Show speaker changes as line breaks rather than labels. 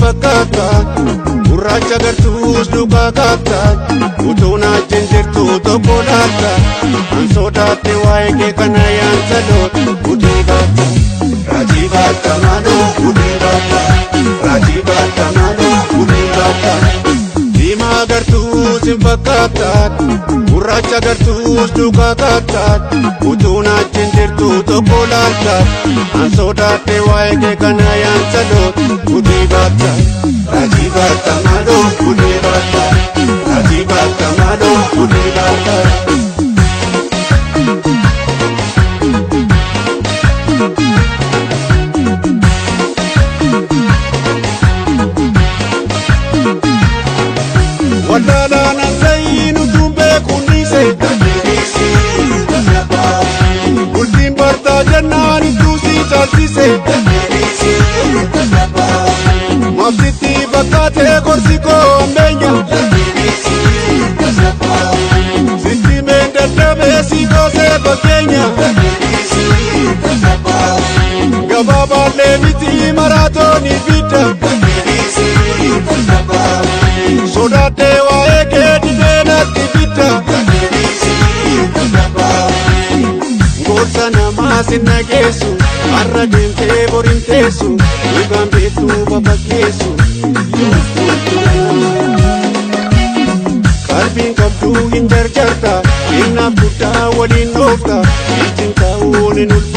fakkaata, gurraacha gartuus duukaa kaata, utuu naajjin jirtu tokko laata, an sodaate waa'ee kee kana yaansa loota gudii baata. Raajii baata maaloo gudii baata, raajii baata maaloo gudii baata. Diimaa gartuus hin fakkaata, gurraacha gartuus duukaa kaata, utuu naajjin jirtu tokko laata, an sodaate waa'ee kee kana yaansa loota gudii baata. Raajii baata maaloo gudii baata, raajii baata maaloo gudii baata. Wallaalaan ansa'iin utuun beekuun dhiise. Bultiin bartaa jennaan ittuu si caalchise. Mabsitti fakkaatee gorsi koo ammeenya. Sitti meen dadhabee si goosee fakkeenya. Gabaabaallee miti maraatoonii fidda. Sodaatee waa'ee kee dhibee natti fidda. Gorsa namaa sin dhageessu, har'a deemtee borin teessu, dhugaan beektuu babakkeessu. Qalbiin qabduu hin jarjarta, innaaf guddaa waliin dhoofta, ittiin ta'uun hin ulfaata.